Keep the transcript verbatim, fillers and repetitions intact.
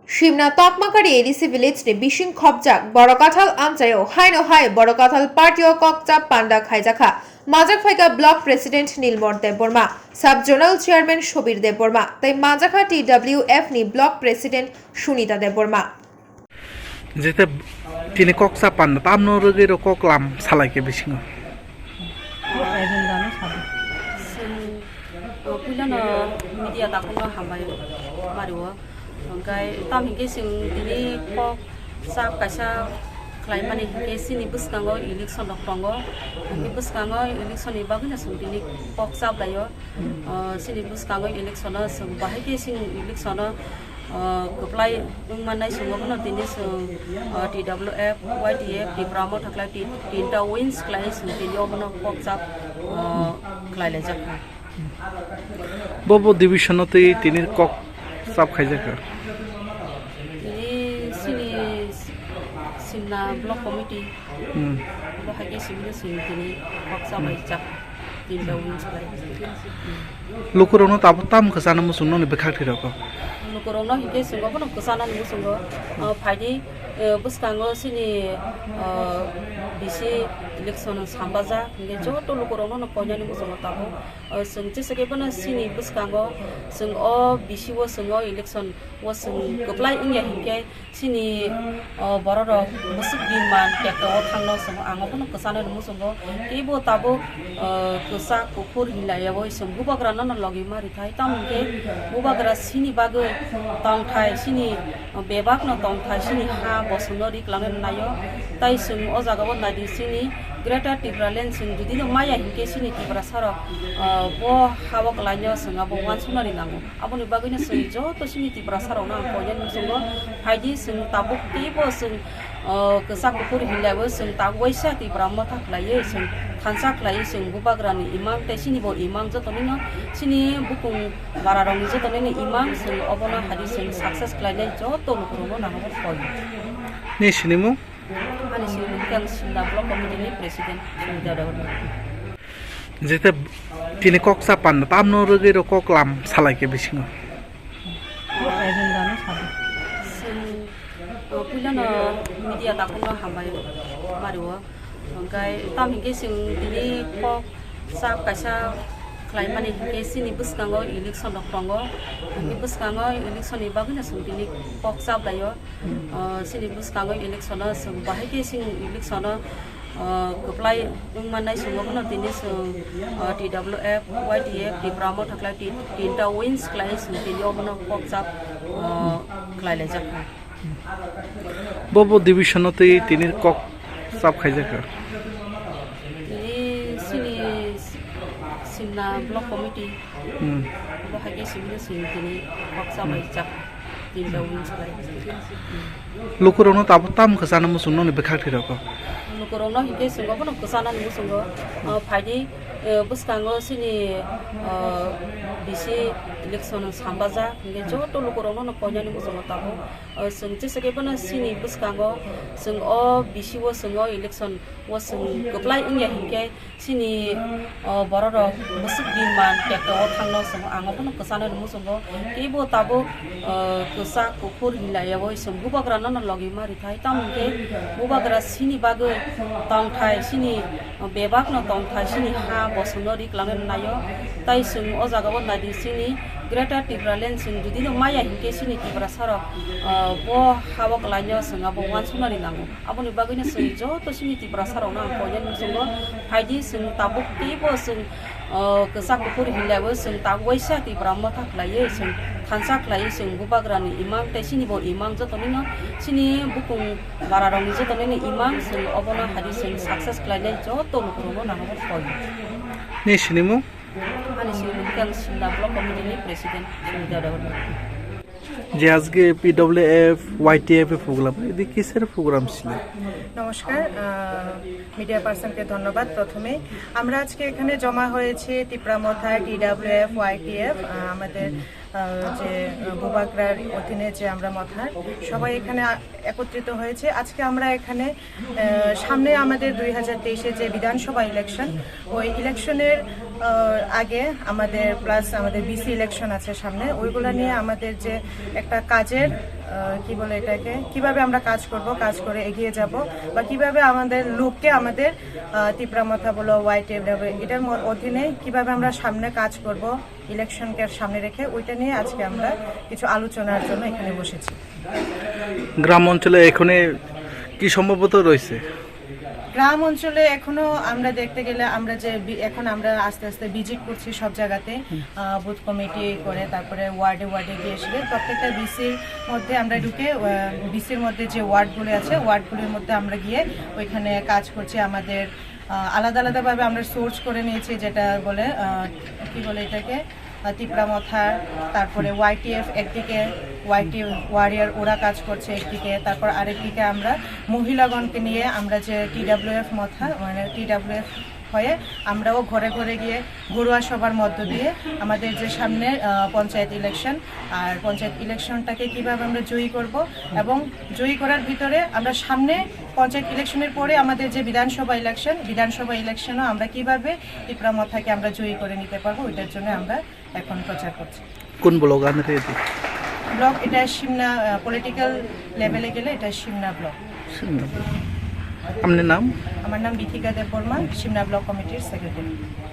Simna Tokmakari A D C village ni bising khopjak Borokathal amchaio haino hai Borokathal party o kokchap panda khaijakha. Majak phaikha block president Nilmor Debbarma, sub zonal chairman Shobir Debbarma, tei manjakha T W F ni block president Sunita Debbarma. Jete tini kokchap panda tamno rwgwi rw koklam salai khe bisingo. Chwng, uh, puilano media takhukno hambai mario. Hwnkhe tam hinkhe chwng tini kokchap kaisa khlaimani hinkhe chini bwskango election rok tongo. Hinkhe bwskango election ni bagwino chwng tini kokchap laio. Uh, chini bwskango election o chwng bahai khe chini election o, uh, kwplai wngmannai chwng obono tini chwng, uh, T W F, Y T F, Tipra Motha khlai ti-, tinta wings khlai chwng tini obono kokchap, uh, khlai laijak kha. Bo bo division o tei tini kokchap khaijak kha. Tini chini Simna Block Committee. Hmm. Bo hai khe simi no simi tini kokchap bai chak. Tinta wings khlai. Lukurokno tabuk tamo kwchana muchung nokni bwkhak thwirogo? Lukurokno hinkhe chwng obono kwchana muchungo, uh, phaidi, uh, bwskango chini, uh, B C election sambajak hinkhe joto lukurokno no koinani muchungo tabuk. Uh, chwng jesa khe bono chini bwskango chwng o B C o chwng o election o chwng kwplai wngya hinkhe chini, o, bororok bwswk bini man kekto o thangno chwng ang obono kwchano muchungo. Teibo tabuk, o, kwchak kuphur hinlaiyaui chwng bubagrano no logi ma rithai. Tamo hwnkhe bubagra chini bagwi tongthai, chini bebakno tongthai, chini ha bosongno ri kwlangwi naio. Tai chwng o jagao naidi chini Greater Tipraland chwng judino maya hinkhe chini Tiprasarok, o, bo ha-o kwlaino chwng abo uansuknani nango. Aboni bagwino chwng joto chini Tiprasa rokno ang koinani muchungo, phaidi chwng tabuk teibo chwng, o, kwchak kuphur hinlaibo chwng tabuk waisa Tipra motha khlaiwi chwng thansa khlaiwi chwng bubagrani imang tei chini bo imang jotonino chini bukung bara rokni jotonino imang chwng obono hai chwng success khlainai joto lukurokno nangkukgo koi. Ni sinimung? Ani sinimung khe ang Simna Block Committee ni President Sumita Debbarma. Jete tini kokchap panda tamno rwgwi rw koklam salai khe bisingo. Bo agenda no sadi. Chwng, o, puilano media takhukno hambai mario. Hwnkhe tam hinkhe chwng tini kokchap kaisa khlaimani hinkhe chini bwskango election rok tongo. Hinkhe bwskango election ni bagwino chwng tini kokchap laio. O, chini bwskango election o chwng bahai khe chini election o, o, kwplai wngmannai chwng obono tini chwng, o, T W F, Y T F, Tipra motha khlai ti-, tinta wings khlai chwng tini obono kokchap, o, khlai laijak kha. Bo bo division o tei tini kokchap khaijak kha. Tini chini Simna Block Committee. Hmm. Bo hai khe simi no simi tini kokchap bai chak. Tinta wings khlai. Lukurokno tabuk tamo kwchana muchung nokni bwkhak thwirogo? Lukurokno hinkhe chwng obono kwchanani muchungo, o, phaidi, o, bwskango chini, o, B C election sambajak hinkhe joto lukurokno no koinani muchungo tabuk. O, chwng jesa khe bono chini bwskango chwng o B C o chwng o election o chwng kwplai wngya hinkhe chini, o, bororok bwswk bini man kekto o thangno chwng ang obono kwchanani muchungo. Teibo tabuk, o, kwchak kuphur hinlaiyaui chwng bubagrano no logi ma rithai. Tamo hwnkhe bubagra chini bagwi tongthai, chini bebakno tongthai, chini ha bosongno ri kwlangwi naio. Tai chwng o jagao naidi chini Greater Tipraland chwng judino maya hinkhe chini Tiprasarok, o, bo ha-o kwlaino chwng abo uansuknani nango. Aboni bagwino chwng joto chini Tiprasa rokno ang koinani muchungo phaidi chwng tabuk teibo chwng, o, kwchak kuphur hinlaibo chwng tabuk waisa Tipra motha khlaiwi chwng thansa khlaiwi chwng bubagrani imang tei chini bo imang jotonino chini bukung bara rokni jotonino imang chwng obono hai chwng success khlainai joto lukurokno nangkukgo koi. Ni sinimung? Ani sinimung khe ang Simna Block Committee ni President Sumita Debbarma. যে আজকে পিডব্লিউএফ, ওয়াইটিএফ এ প্রোগ্রাম, এটি কিসের প্রোগ্রাম ছিল? নমস্কার, আহ, মিডিয়া পার্সনকে ধন্যবাদ। প্রথমে আমরা আজকে এখানে জমা হয়েছি তিপ্রা মথা, টিডব্লিউএফ, ওয়াইটিএফ, আহ, আমাদের, আহ, যে, আহ, বুবাগ্রার অধীনে যে আমরা মথার সবাই এখানে আ-, একত্রিত হয়েছে। আজকে আমরা এখানে, আহ, সামনে আমাদের দুই হাজার তেইশে যে বিধানসভা ইলেকশন, ওই ইলেকশনের আহ, আগে আমাদের প্লাস আমাদের বিসি ইলেকশন আছে সামনে, ওইগুলো নিয়ে আমাদের যে একটা কাজের, আহ, কি বলে এটাকে, কিভাবে আমরা কাজ করব, কাজ করে এগিয়ে যাব, বা কিভাবে আমাদের লোককে আমাদের, আহ, তিপ্রা মথা বলো, ওয়াইটিএফ, এটার ম- অধীনে কিভাবে আমরা সামনে কাজ করব, ইলেকশনকে সামনে রেখে, ওইটা নিয়ে আজকে আমরা কিছু আলোচনার জন্য এখানে বসেছি। গ্রাম অঞ্চলে এখনে কি সম্ভবত রয়েছে? গ্রাম অঞ্চলে এখনো আমরা দেখতে গেলে আমরা যে বি- এখন আমরা আস্তে আস্তে ভিজিট করছি সব জায়গাতে, বুথ কমিটি করে, তারপরে ওয়ার্ডে ওয়ার্ডে গিয়ে এসে প্রত্যেকটা বিসির মধ্যে আমরা ঢুকে, বিসির মধ্যে যে ওয়ার্ডগুলি আছে, ওয়ার্ডগুলির মধ্যে আমরা গিয়ে ওইখানে কাজ করছি। আমাদের আহ, আলাদা আলাদাভাবে আমরা সোর্স করে নিয়েছি, যেটা বলে, আহ, কি বলে এটাকে, আহ, তিপ্রা মথা, তারপরে ওয়াইটিএফ একদিকে, ওয়াইটি ওয়ারিয়র ওরা কাজ করছে একদিকে, তারপর আরেকদিকে আমরা মহিলাগণকে নিয়ে আমরা যে টিডাব্লিউএফ মথা, মানে টিডাব্লিউএফ হয়ে আমরাও ঘরে ঘরে গিয়ে ঘরোয়া সভার মধ্য দিয়ে আমাদের যে সামনে, আহ, পঞ্চায়েত ইলেকশন, আর পঞ্চায়েত ইলেকশনটাকে কিভাবে আমরা জয়ী করব এবং জয়ী করার ভিতরে আমরা সামনে পঞ্চায়েত ইলেকশনের পরে আমাদের যে বিধানসভা ইলেকশন, বিধানসভা ইলেকশনও আমরা কিভাবে তিপ্রা মথাকে আমরা জয়ী করে নিতে পারবো, ওইটার জন্য আমরা এখন প্রচার করছি। কোন ব্লক আন্ডারে এটি? ব্লক এটা সিমনা, পলিটিক্যাল লেভেলে গেলে এটা সিমনা ব্লক। আপনার নাম? আমার নাম বিথিকা দেববর্মা, সিমনা ব্লক কমিটির সেক্রেটারি।